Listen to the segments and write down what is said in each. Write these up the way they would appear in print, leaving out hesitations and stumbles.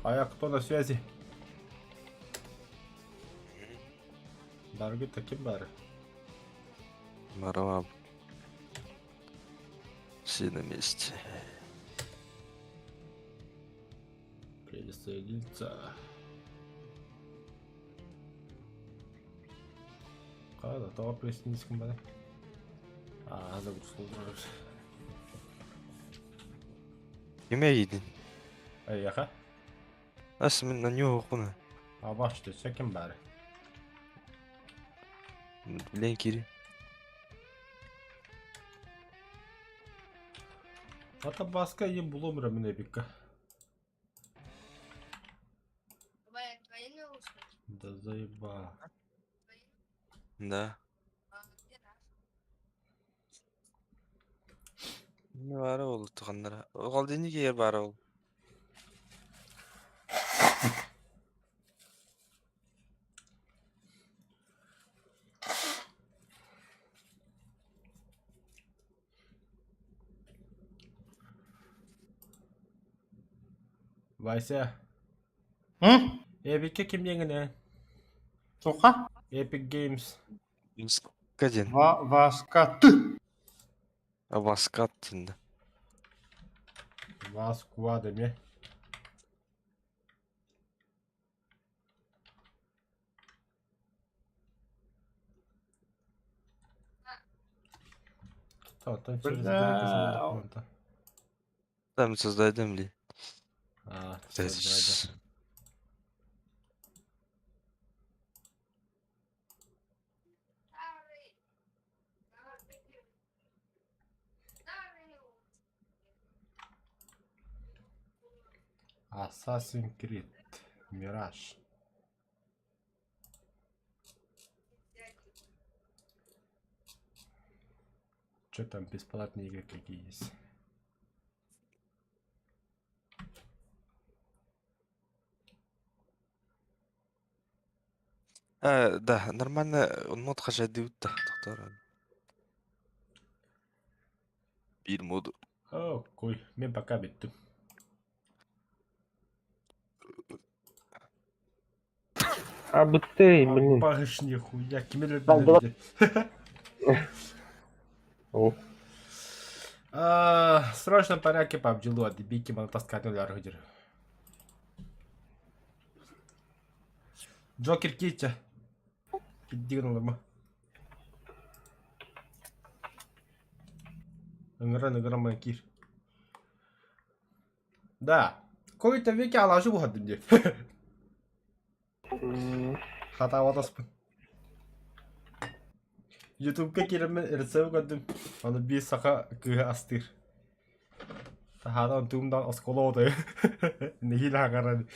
А кто на связи? Баргы таким бары. Марава. Все на месте. Присоединиться. Қада тоға присоединиться бары. А, загрузка. Киме един? Айяха. Ас мен на него хуна. А башты, ким бары. Блин, кири. Ата баска ем буломра мен эпикка. Да заеба. Да. Не бары ол туғаннара. Ол неге ер бары ол? Вася. М? Эпикке ким диэҥҥиний? Суха? Epic Games. Каден. Ва Васка Т. Васкат тинда. Васкуа деме. Там через Бля. Там создадим ли? А, создадим. Assassin's Creed Mirage. Что там бесплатные игры какие есть? А, да, нормально мод хажады да, тоқтар. Bir моду. О, кой, мен пока бүттүм. А бытты, блин. Аппагыш нихуя, кимелер Там была- билер О. А, В срочном порядке по обделу отбики таскать на Джокер Китя. Киддигин Ыҥыран ыҥыран кир. Да. Кои-то веке алажы буһардым диye. Хатаабатаспын. Ютубка киирэммин рецепт көрдүм. Аны биир саха кыыһа астыыр. Таһаада онтугум оскуола отой. Нэһиилэ хаҥаран.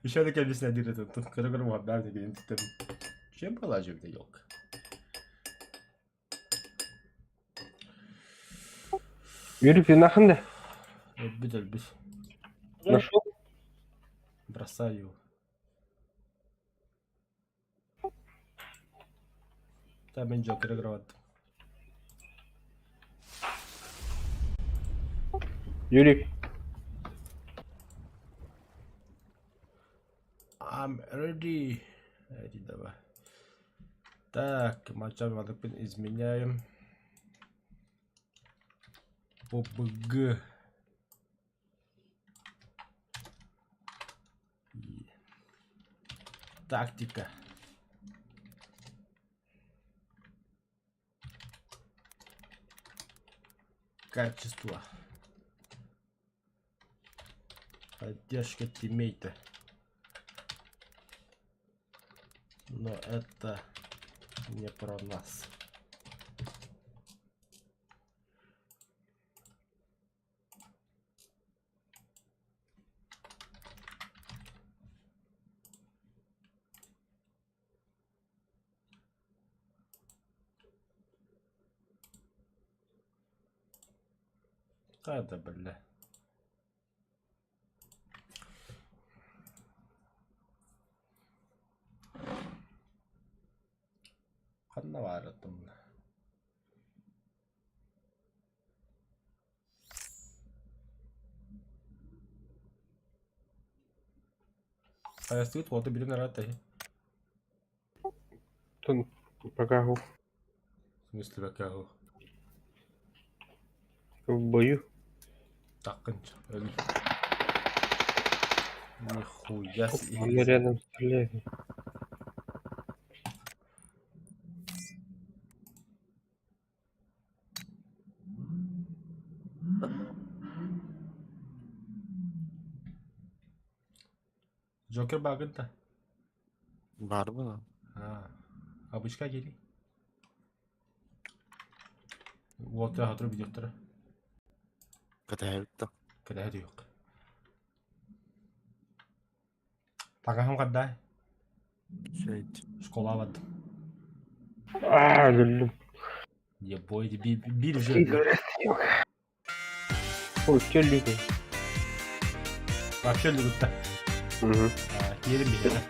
Еще да кэбиснэ диир этим. Көрө-көрө буһардаан дигин түтем. Чем положим да елка? Юрий, ты нахрен да? Өлбүт өлбүт. Нашел? Бросаю его. Та мен Джокер играть. Юрий, I'm ready. Ready давай. Так, матчам изменяем. PUBG. Тактика. Качество. Поддержка тиммейта. Но это не про нас. А, да, бля. Ханна баарытым. Хайастыгыт уолта билин араат эһи. Тон пока В смысле пока в бою. Такынч. Нихуя себе. Он рядом стреляет. Джокер багын-то. Баар буолан. А, обычка кири. Уолтара хатры видеоттара. Кэтэһэбит да. Кэтэһэ түһүөх. Таҥаһым ханна? Үчүгэй. Школа бардым. Аа, өллүм. Ебой, биир уже. Ой, өллүм. Вообще өллүгүттэ. Угу. Киирин биһиэхэ.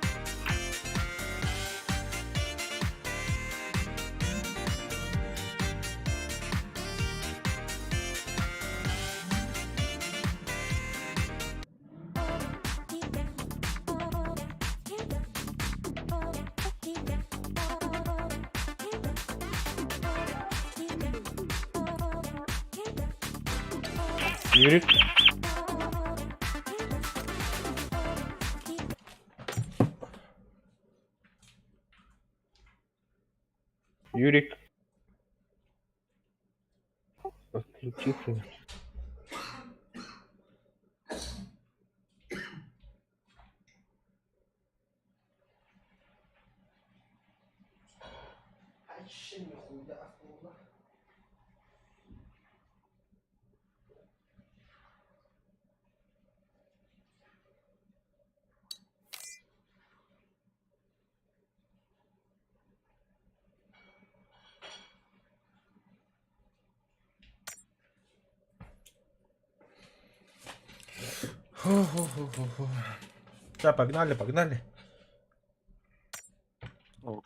Юрик. Юрик. Отключился. Хо-хо-хо-хо-хо. Да, погнали, погнали. Ок.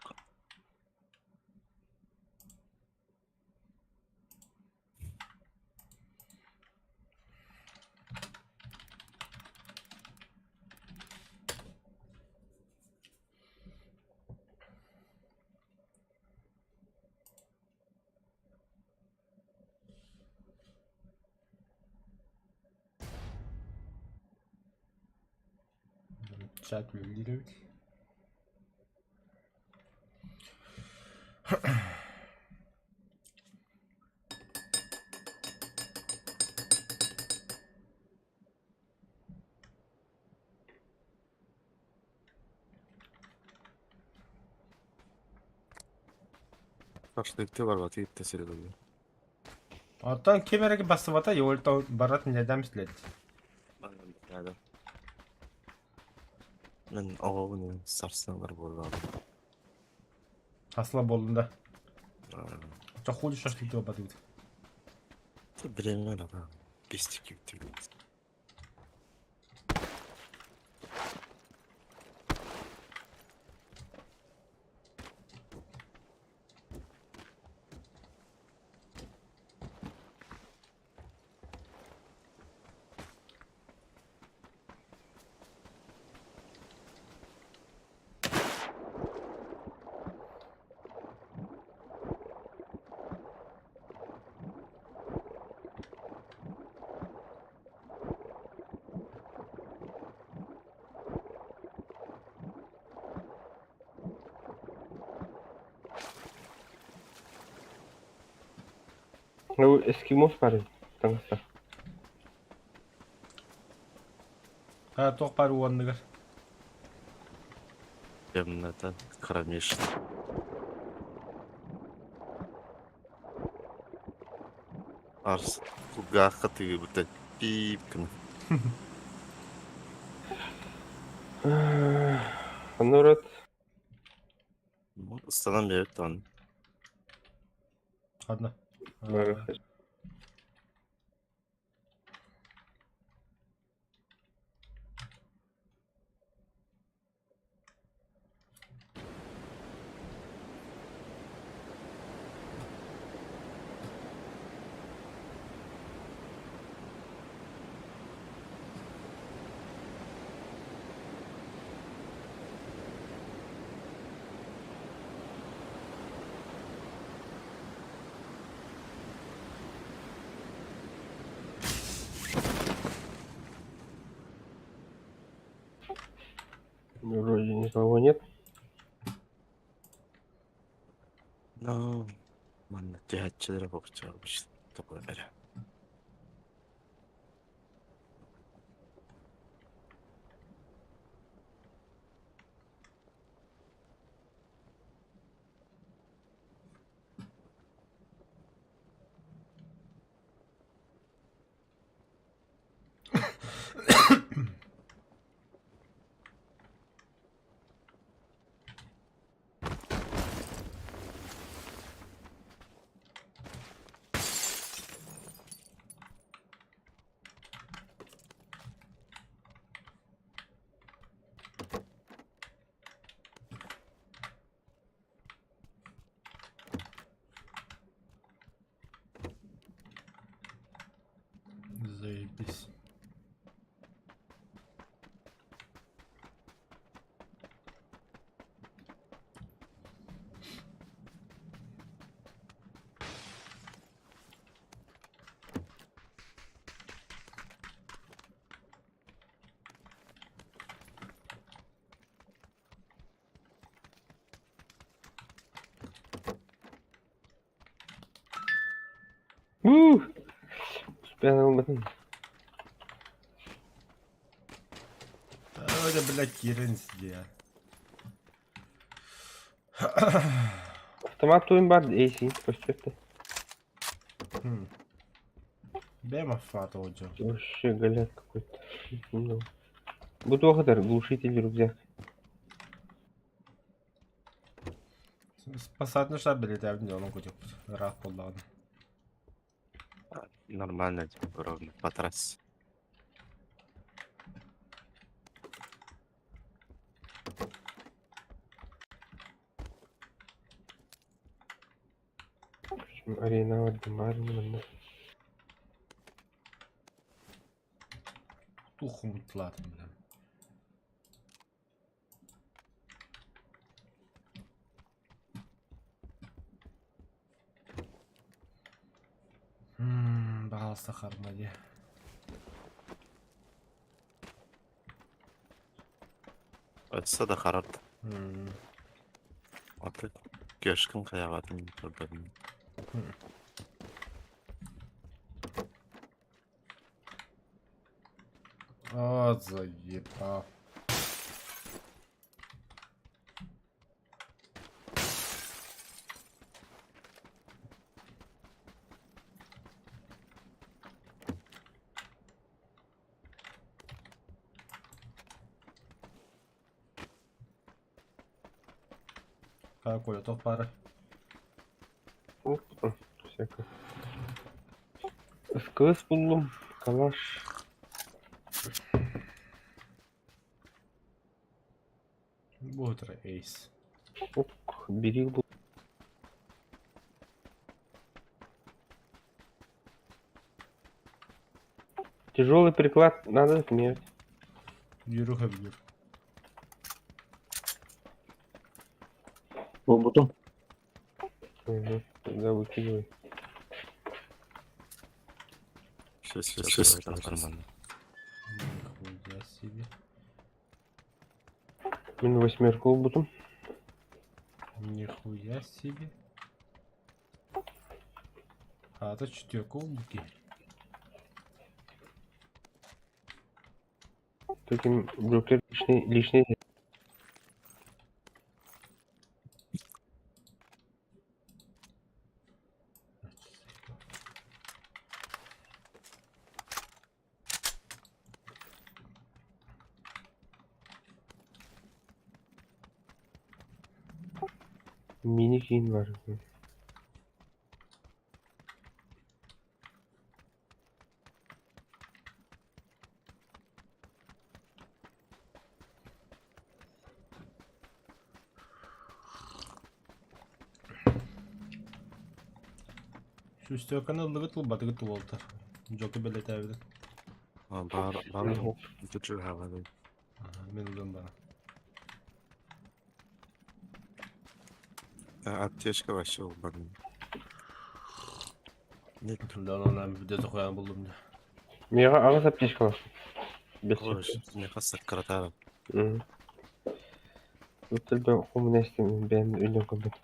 Чат үлэлиир. Шашлыкты барбат иттэ сири Оттон ким эрэ бассыбата Юльтон барат нэдэм слет. Надо. Мен оҕобун сарсыҥҥар буоллаҕым. Асла буоллун да. Чохуду шашлыкты барбатыбыт. Биреммер ата. Бестик үктүбүт. Ну, эскимос парень. Таҥаста. А туох баар уонныгар. Темнота кромешная. Арс кулгаахха тыгыбыта пиип гына. Анорат. Ыстанан биэрбит даҕаны. Ладно. Вроде никого нет. Ну, манна түһээччилэрэ бокча обычно такое эрэ. Заебись. Уу! Успеан ылбатын. Это, блядь, кирен сидя. Автомат туйм бар, эйси, көстүөттэ. Бэм автомат оҕодьо. Вообще голяк какой-то. Ну. Бу туох этэр глушитель рюкзак. Спасательный штаб билетээбин дьонун кутуппут. Ыраах буоллаҕына. Нормально, типа, ровно по трассе. Арена бардым, арена манна. Тух хомуттулаатым билэн. Пожалуйста, хармади. Өссө да харарда. Аты көшкін хайаҕатын көрбөтүм. О, заебал. Коля, тоқ бары. Всякое. СКС буллум, калаш. Будет эйс. Ок, бери бул. Тяжелый приклад надо отменять. Юруха бьют. Буолбутум. Угу. Тогда выкидывай. Сейчас, сейчас, сейчас, нормально. Нихуя себе. Мин восьмерку булбутум. Нихуя себе. А это четверку убки. Таким Джокер лишний, лишний. Мини-кин бар. Сүстөканы ыллыгыт ылбатыгыт уолтар. Джоки бэлэтээбитин. Бар, бар, Дучу хавады. Мин ылым бана. Аптечка вообще убан. Нет, Да, она где-то хуя булдум. Мега аҕыс аптечкалаах. Бес. не хасса кратара. Мгм. Тут элбэх хомунестин бэйэм үллэн көрбүт.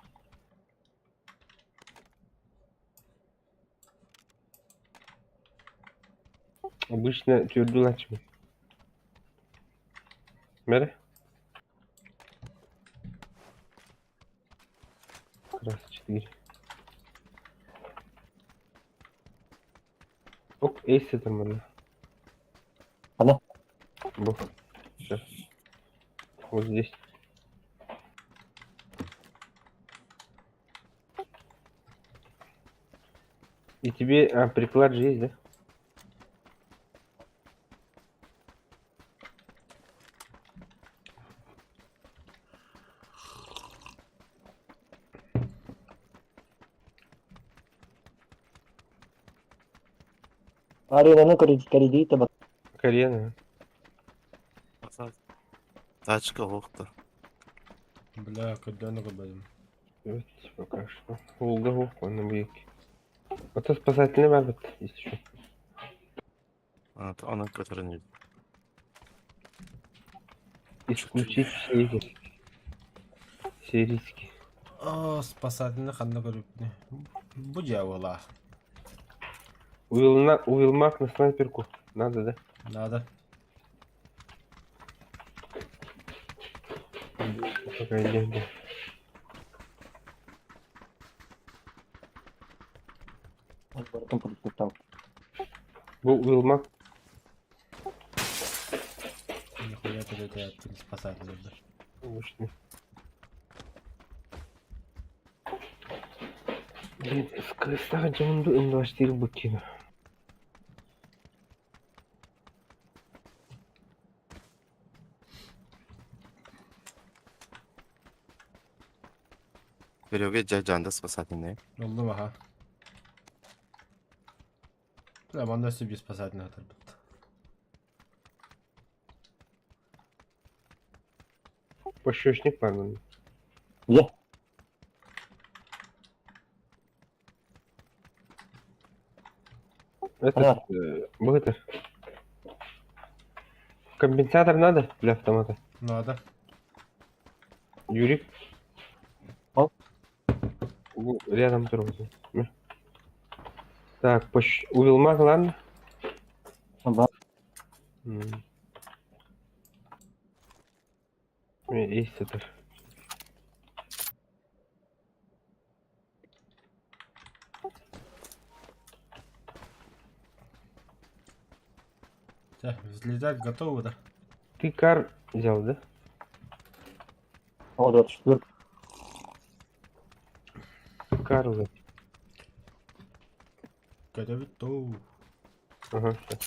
Обычно түөрдүү ылааччыбын. Бэрэ? Раз, четыре. Оп, эйс сытар манна. Ханна? Бу. Сейчас. Вот здесь. И тебе, а, приклад же есть, да? Аренаны кредит табак. Карена. Тачка оһохто. Бля, көрдөөн көрбөтүм. Вот, пока что. Волга оһох, онно быйык. Это спасательный бар бит, если что. Онон көтөрөн Исключить все эти. Все риски. О, спасательный ханна көрүппүнүй. Бу дьявола. Уилна, Уилмак на снайперку. Надо, да? Надо. Пока идем. Да. Барытын продуктал. Бу Уилмак Нихуя ты это спасательный. мощный. Блин, скоростях Джонду М24 букину. Серега дьэ дьаанда спасательный. Ыллым аха. Бля, манна өссө биир спасательный хатарбыт. Пощечник бар манна. Где? Этот, Понятно. Был это. Компенсатор надо для автомата? Надо. Юрик? Ал. Бу Рядом тормози. Мә. Так, пощ... Уилмак, ладно? Ба. М. Есть это. Чэ, взлетать готовы, да? Ты кар взял, да? О, 24. Кар уже. Готовы. Ага, всё.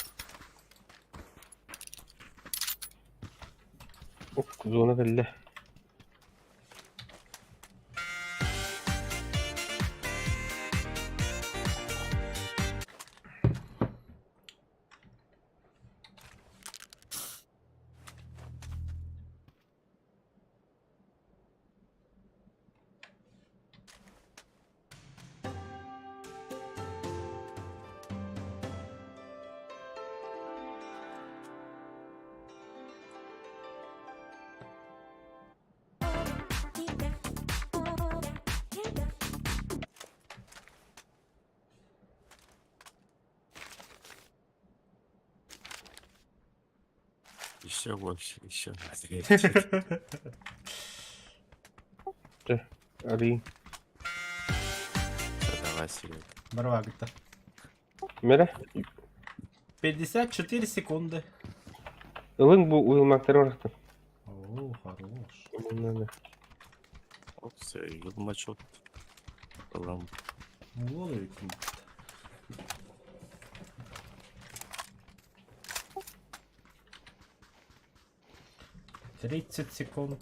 Оп, зона кэллэ. Еще больше, еще. Арый. Давай, Серега. Барвагыта. Мэрэ? 54 секунды. Ылыҥ бу Уилмактары барахтан. О, хорош. Надо. Оп, все, юлмачок. Ылам. Уол эбит. 30 секунд.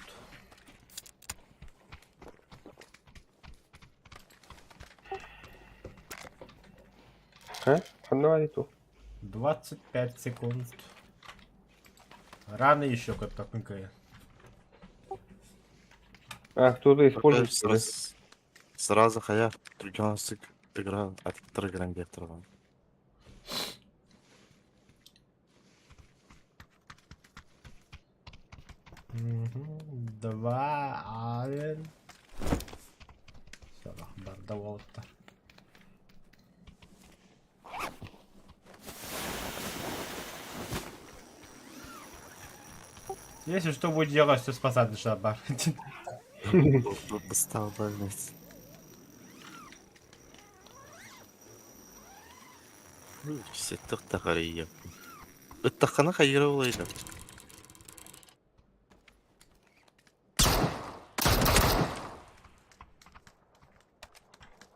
А? Ханна баар дуу? 25 секунд. Рано еще как-то. А, кто-то использует. Сразу, сразу хая, тригансик игра, от тригран вектором. Два, один. Все, барда уолаттар. Если что будет делать, все спасать бар. Быстал больниц. Сеттих тахария. Ыттаххана хайыра буолайда.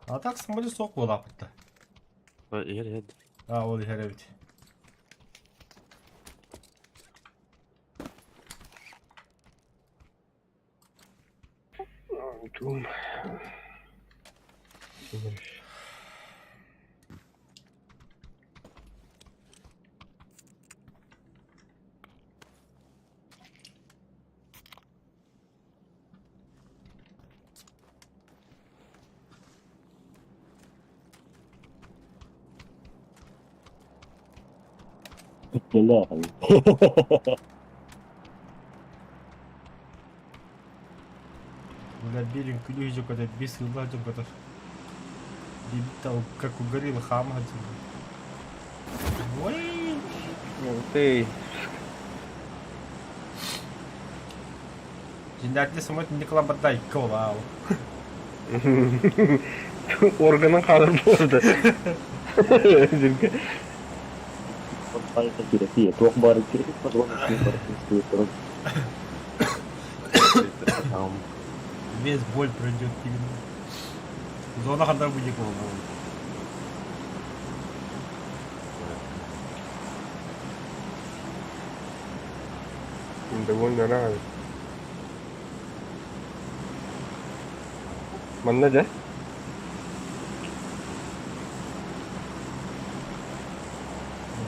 А так самолет суох буолааппыт. Иһэр иһэр. А, ол иһэр эбит. Туум. Бля. Бля, билин күлүү көтөр, бис сыллар дьон көтөр. Бибит как у гориллы хама Ой! Ты. Дьиҥнээхтии самолет Николай Бадай вау. Органын хаалар буолда. Сиргэ. Туох баар киирэ Весь боль пройдет именно. Зона хандар будет голову. Довольно рано. Манна дьэ?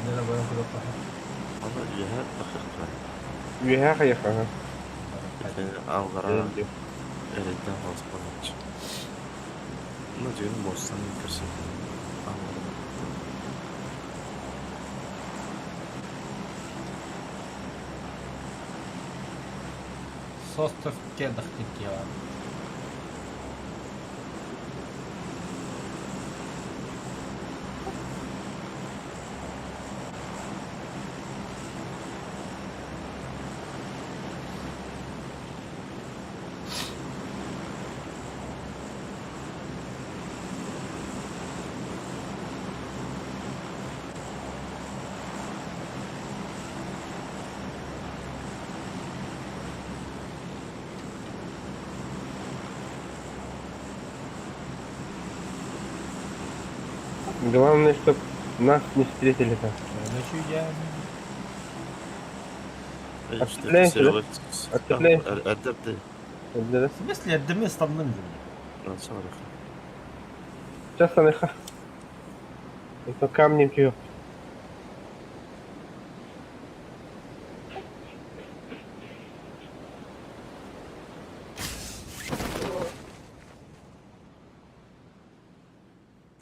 Манна баран кудаппаха. Аны үөһэ тахыахха. Үөһэ хайыха. Аллара эрэйдээх хаалыспанааччы. Ну, дьиҥ буолсан көрсө. Аллара. Состав кедах текила. Главное, чтоб нас не встретили там. Ночуя. Отцепляемся, Отцепляемся. Эрдэ Да. В смысле, эрдэ станным Сейчас аныха. Это камнем тебе.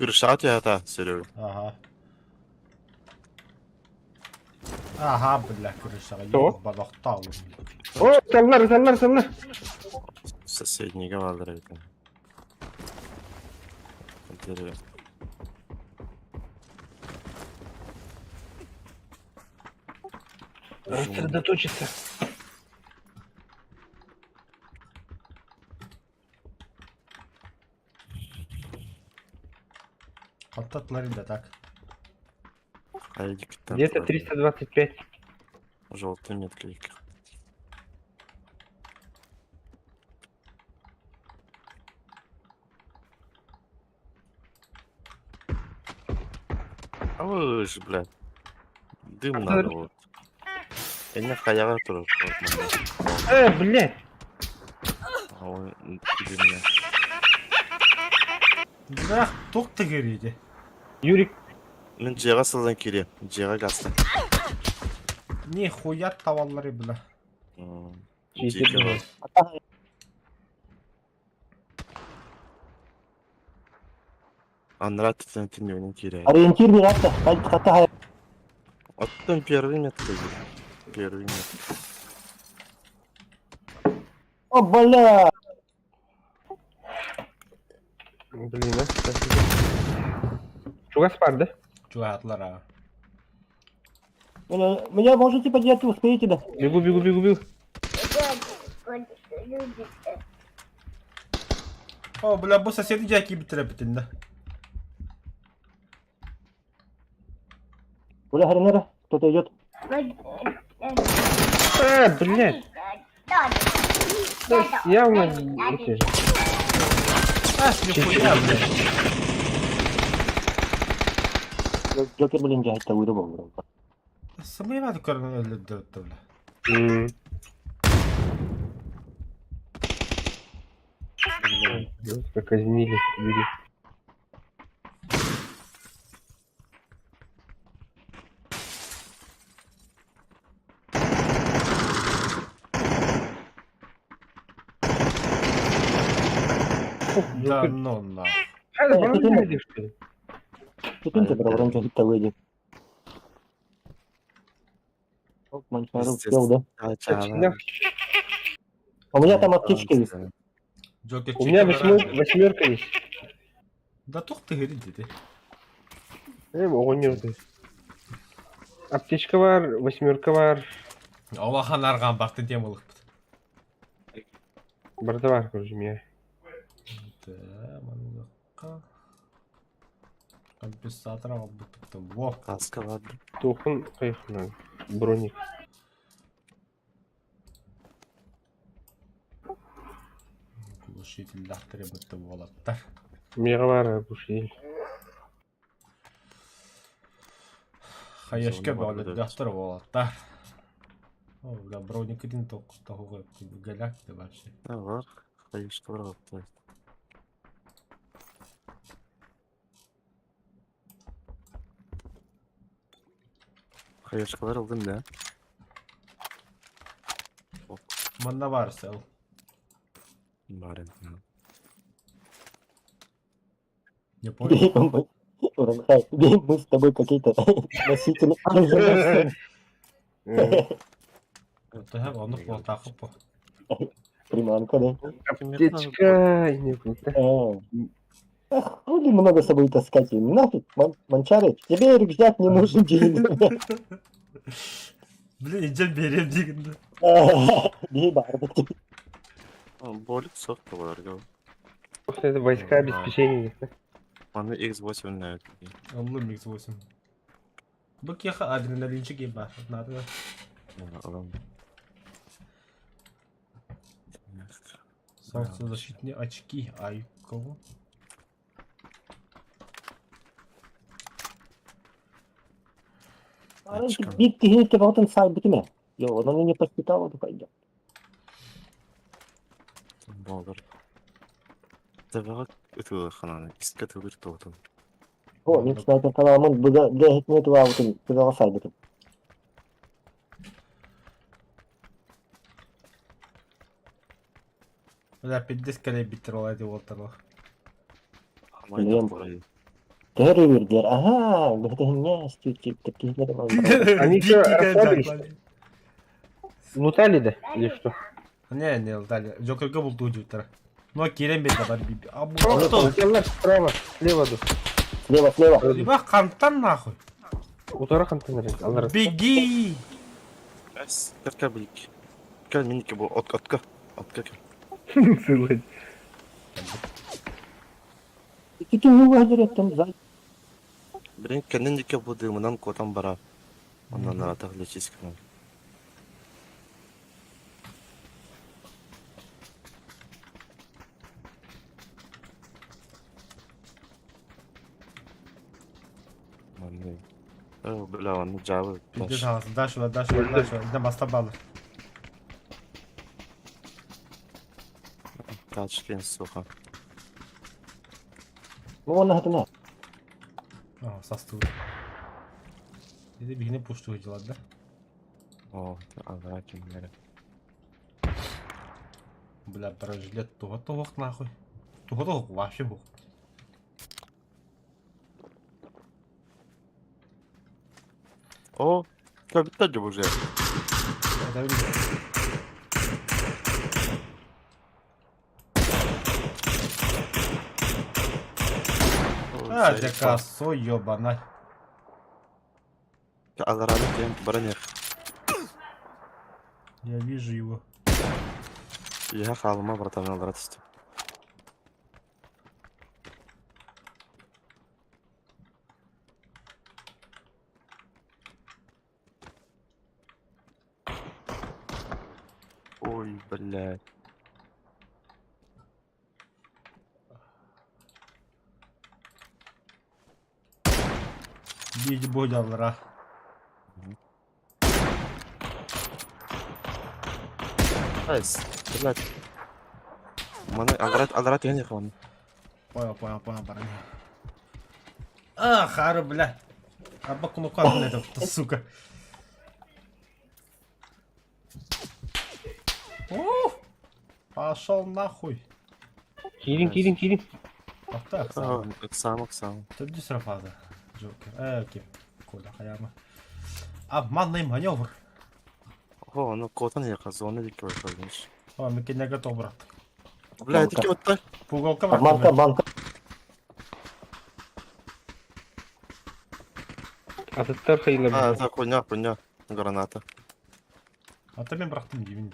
Крышат я Серега. Ага. Ага, бля, крыша. Что? Балахтал. О, саллар, саллар, саллар. Соседнийга баалар эбит. Дерево. Рассредоточиться. Контактлары да так. Где-то 325. Желтый метка. А вы же, блядь. Дым надо вот. Я не хаяга турар. Блядь. А он дымня. Бля, туох тыгырыйди. Юрик, Мин дьиэҕэ сылдьан киириэм. Дьиэҕэ гаста. Нихуя таваллары, бля. Читер. Дьиэҕэ. Аннара түтэн түннүгүнэн киирэ. Ориентир не хатта, хатта Оттон первый метка. Первый метр. О, бля! Блин, а? Чугас бар да? Чугаһаатылар аа. Меня можете поднять, успеете, да? Бегу, бегу, бегу, бегу. О, бля, бу соседи дьэ киирбиттэрэ эбитин да. Бля, хренера, кто-то идет. А, блядь. Да, явно эти же. А, нихуя, блядь. Джокер, блин, дьэ, это вырубал, бро. Сымыйа көрөн өлөрдө бля. Как казнили. Бери. Да ну нахуй. А, Э, да, ты правда, что ли? Прикиньте, бро, вроде это выйдет. Оп, Манчару успел, да? Чина. У меня там аптечка есть. Джокер У меня чеки восьмерка есть. Да тух ты говорит, дети. Оҕонньор Аптечка бар, восьмерка бар, Улахан арҕан бартын тем ылыхпыт. барда бар, короче, меня. Да, манныхха. Компенсатор албыппыт. Во. Каска бар. Тухун кайфына. Броник. Глушитель бытты болаттар. Мега бар, глушитель. Хаешке Зона бар, бөлөдөхтөр болаттар. О, бля, броник один тоқуға голяк ты вообще. Да, бар. Хаешка бар алып. Хаешкалар алдым да. Манна бар сел. Бар енді. Не понял. Уранхай, мы с тобой какие-то носители. Это оны қолтақы по. Приманка, да? Аптечка, не пульта. А. Ах, хули много с собой таскать. Нафиг, Манчарыч, тебе рюкзак не нужен, день. Блин, иджен берем дегенде. Не бар. Болик соқ болар. Это войска обеспечения. Маны X8 нравится. Аллым X8. Бұл кеха адреналинчик бар. Надо. Алам. Солнцезащитные очки. Ай, кого? Бит киһи потом сай битиме. Йо, он не посчитал, то пойдет. Болар. Табаға өтігі қананы. Кіске төгір тоғытын. О, мен снайпер каналымын бұда дәхетіне туа утын, бұда сай битим. Бля, пиздец кэлэ биттер олай деп олтарлар. Блин. Тәрі бердер. Ага, бітіне стючик, такие Они что, расслабились? Лутали, да? Или что? Не, не, лутали. Джокерге бұл туджуттар. Но керен бет бар биби. А бұл О, что? Луталар справа, слева. ду. Слева, слева. Либо қантан нахуй. Утара контейнер. Алар. Беги! Кәркә білік. Кәл менікі бұл отка отка. Отка кәл. Сылать. Тики не выгодит там за. Бірін кәнін деке бұл дымынан котан бара. Онан аратақ лечискін. Маны. О, бля, оны жабы. Пиздец аласың. Дашула, дашула, дашула. Иде баста балы. Тачкен суха. Ну, он на А, састу. Иде бигине пушту дела, да? О, ана кемлері. Бля, бронежилет туға тоғық нахуй. Туға тоғық вообще бұқ. О, кәбіттә же уже. Это блин. А, дьэ косой ебаный. Алараны кем баран Я вижу его. Я хаалыма братан алара түстүм. Ой, блядь. Биир буолаллара. Найс. Блядь. Маны алара алара түһэн иһэн. Понял, понял, понял, парни. А, хары, бля. Арба кнопка это, сука. Ух! Пошел нахуй. Киирин киирин киирин. Апта Оксана. Ыксаам, ыксаам. Төрдүс рафаза. Джокер. Э, ким? Коля Хаяма. Обманный маневр. О, ну куотан иһиэхэ, зона диэки барбыт. О, мы не готов, брат. Бля, ити ким отта? Пугалка Обманка, обманка. Атыттар А, хайыла. это хуйня, хуйня. Граната. А ты мен бырахтым диибин.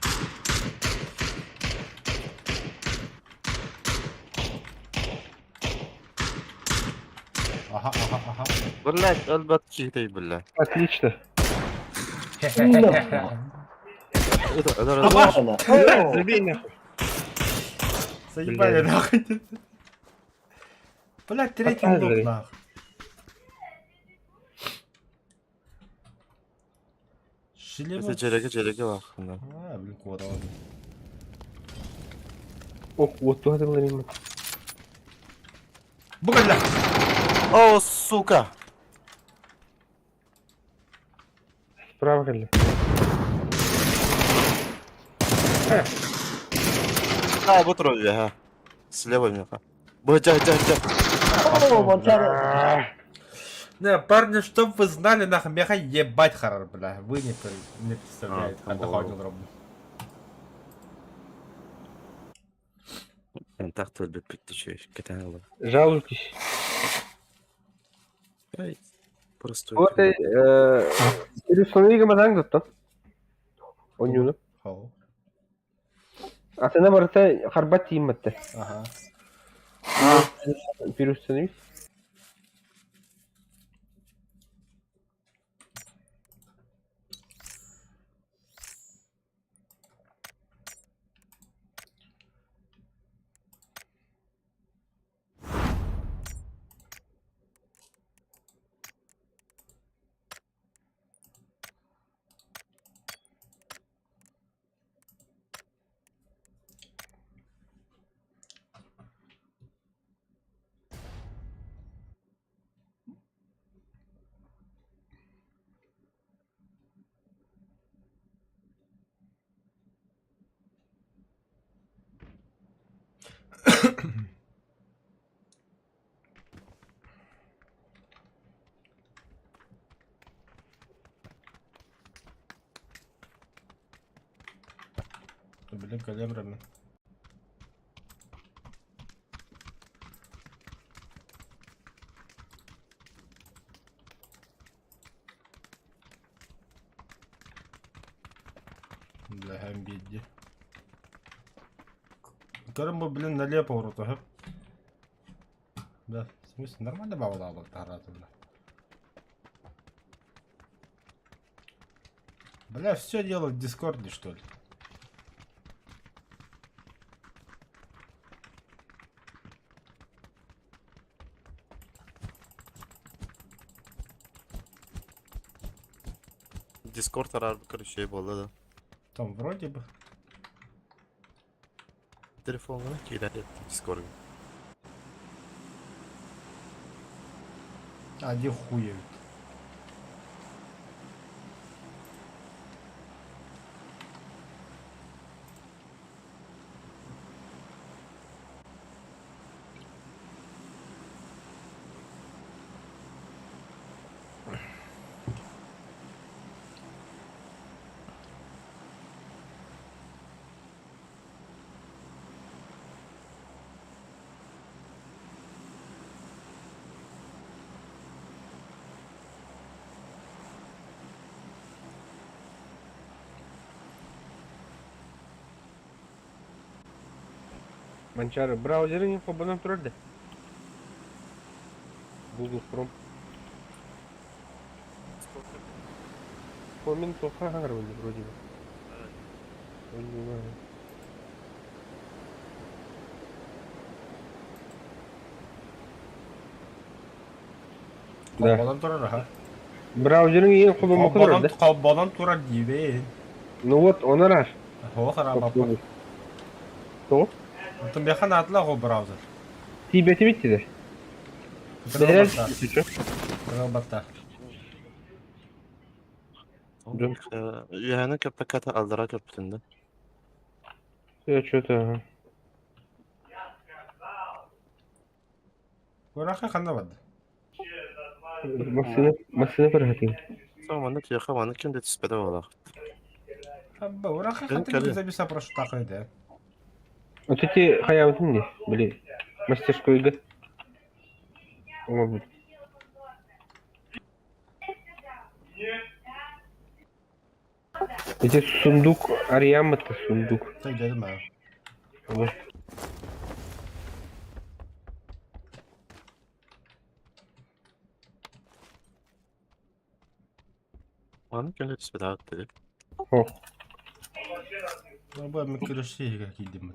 Аха, аха, аха. Блядь, өлбөт киһитэй, бля. Отлично. Это, это, Ладно. О, Забей нахуй. Заебали Блядь. нахуй. Блядь, третий Показывай. лук нахуй. Шлема. это дьэрэгэ, дьэрэгэ баар. А, блин, куда он? Ох, вот туһатылар им. Бугля! О, сука! Справа кэллэ. А, вот вроде, ага. Слева меня. Бля, дя, дя. о, Манчары. Не, парни, чтоб вы знали, нахуй, меха ебать харар, бля. Вы не, не представляете. А, Это там ходил ровно. Так өлбөппүт үчүгэй кэтээн ылла. Жалуйтесь. Эй, просто Вот Пересунига маданг доттон. Онюну. Хоу. Атына барыта харбат тииммэтте. Ага. Пересунига. Блин, калемрами. Бля, гамбидди. Көрім блин, налево повороту, ага. Да, в смысле, нормально бабала тарата, бля. Бля, все дело в Дискорде, что ли? Дискорд араар короче буолла да. Там вроде бы. Телефоҥҥа киирэр Дискорд. А, где хуевит? Манчаары браузерын холбонон турар да? Google Chrome. Помин туохха хаҥарабын вроде бы. Да. Холбонон турар аха. Браузерын иин холбоммокко турар Холбонон да? холбонон турар диибин. Ну вот, он араар. Оһо хараабаппын. Тоҕо? Оттон биэхэ наадалаах ол браузер. Тиийбэтибит дии. Кытырал батта. Кытырал батта. Дьон. Үөһэни көппөккө алдара көппүтүн да. Все, что-то. Ураха ханна барды? Массыына, массыына көрөһөтүн. Сол манна тиэхэ маны ким да түспэтэ буолаах. Абба, ураха Кэлин, хатын кэлин. записа прошу такой да. Вот эти хайаабытын дии, били, мастерскойга. Оҥорбут. Ити сундук арыйааммыт сундук. Так дедим а. Вот. Маны ким да түспэтэ дири. Ох. Бу мен көрөшсөйгө кийдим.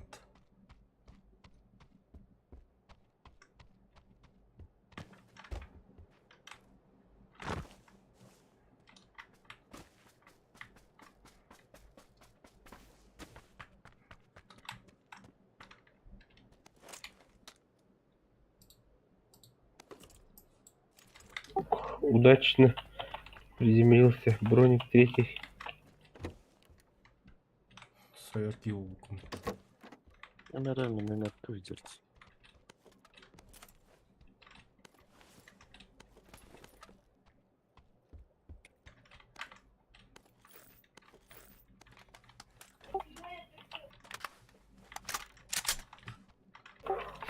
Удачно приземлился. Броник третий. Сойор киубукум. Эмэрэ минен өттү видерт.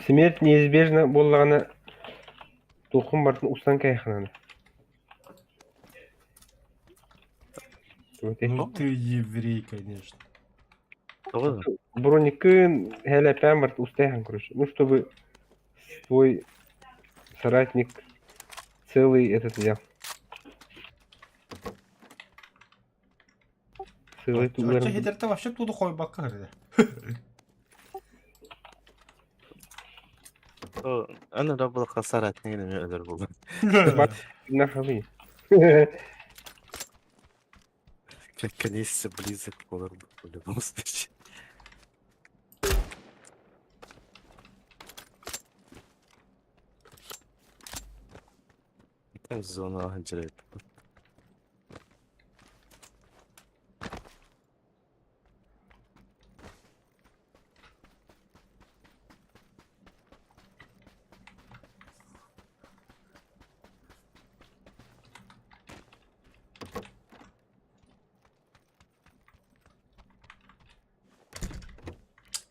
Смерть неизбежна буоллаҕына туоххун барытын устан кэйэххинэ. Ну ты еврей, конечно. Тоҕо? Броникын хэлэпээн барыт устайхан, короче. Ну, чтобы твой соратник целый этот взял. Целый Оча туларын. хитерте вообще туду хойбакка кырды. Аны да бұл қасар атнеге неме өлөр булган. Нахали. Кәнесе близок болар в любом случае. Так зона анжырайт.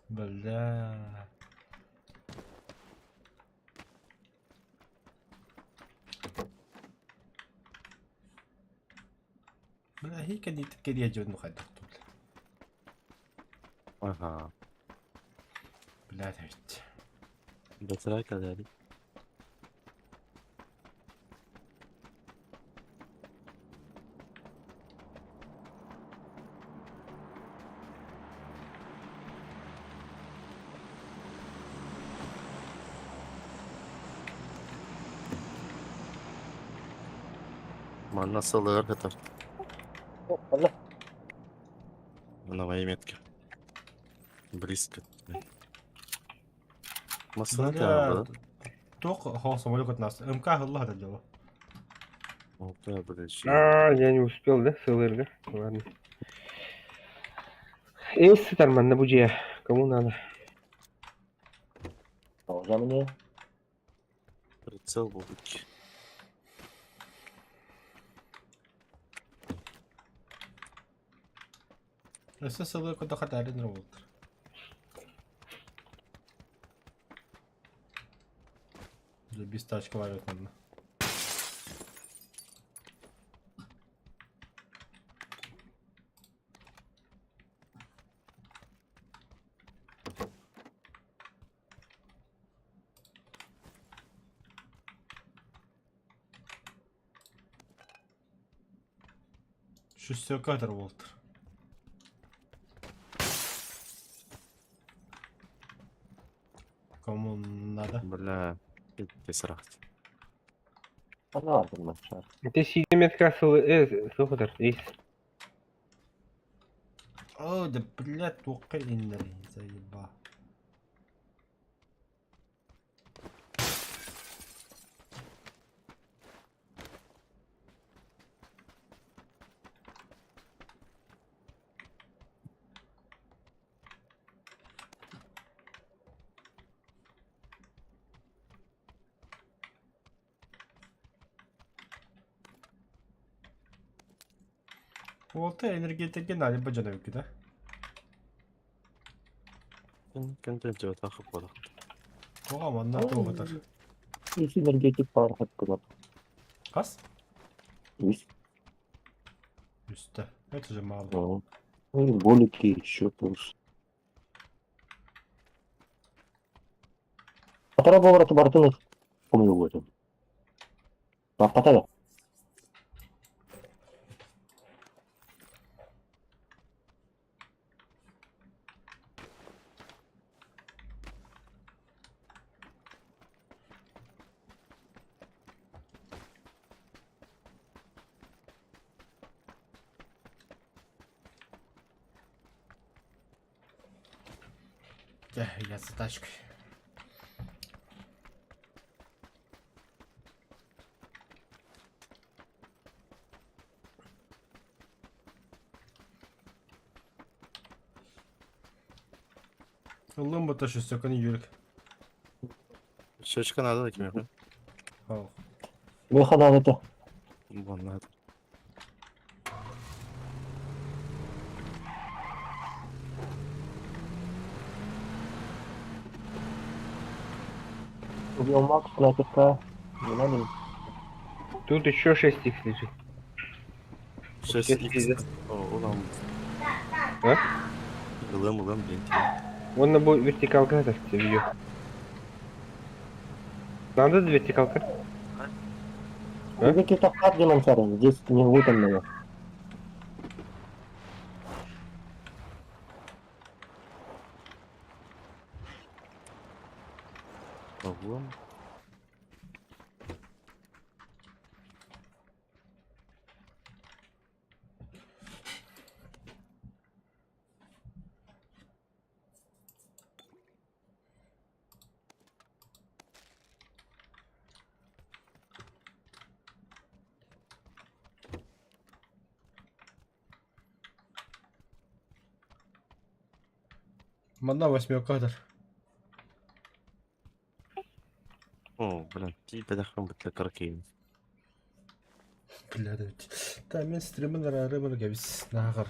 Бля. Бля, хикани кэрия дьонну хайдах тул. Ага. Бля, ведь. Бэтэрэ кэлэри. Манна сылыгар кытар. Ханна? На моей метке. Близко. Массыына Бля, тағы туох хоо самолет нас. МК хылла да дьоло. Да, блядь. А, я не успел, да, с ЛРГ? Ладно. Эс сытар манна бу дьиэ. Кому надо? Тоже мне. Прицел будет. Өссө сылы кото хатарын болтар. Без тачка варят надо. Шестерка Волтер. Кому надо? Бля, ты срать. Она манчар. Ты сиди сыл суходар. Ис. О, да блядь, туохха иннэри, заеба. Уолта энергетикке наадыйбат дьон эбиккит ээ. Кэнтэн тахы буолар. Тоҕо манна туоҕутар? Үс энергетик пар хаттылар. Хас? Үс. Үстэ. Это же мало. Ну, болики еще плюс. Атара болар бартын помню этом. Баппата Да, я за тачкой. Ыллым бата шестерканы юрик. Шешка надо да кимиэхэ? Ох. Механан это. Вон надо. Убил Макс, снайперка. Не надо. Тут еще 6 х лежит. 6 Шесть О, улам. А? Ылым, ылым, блин. Вон на бой вертикалка это тебе. Надо вертикалка? А? Какие-то хат манчары. Здесь не вытомлены. Ылым. Манна восьмерка О, блин, тиийбэтэхпин бытта кыракыйын. Бля, да ведь. Та мен стримин рарымыр габис нағыр.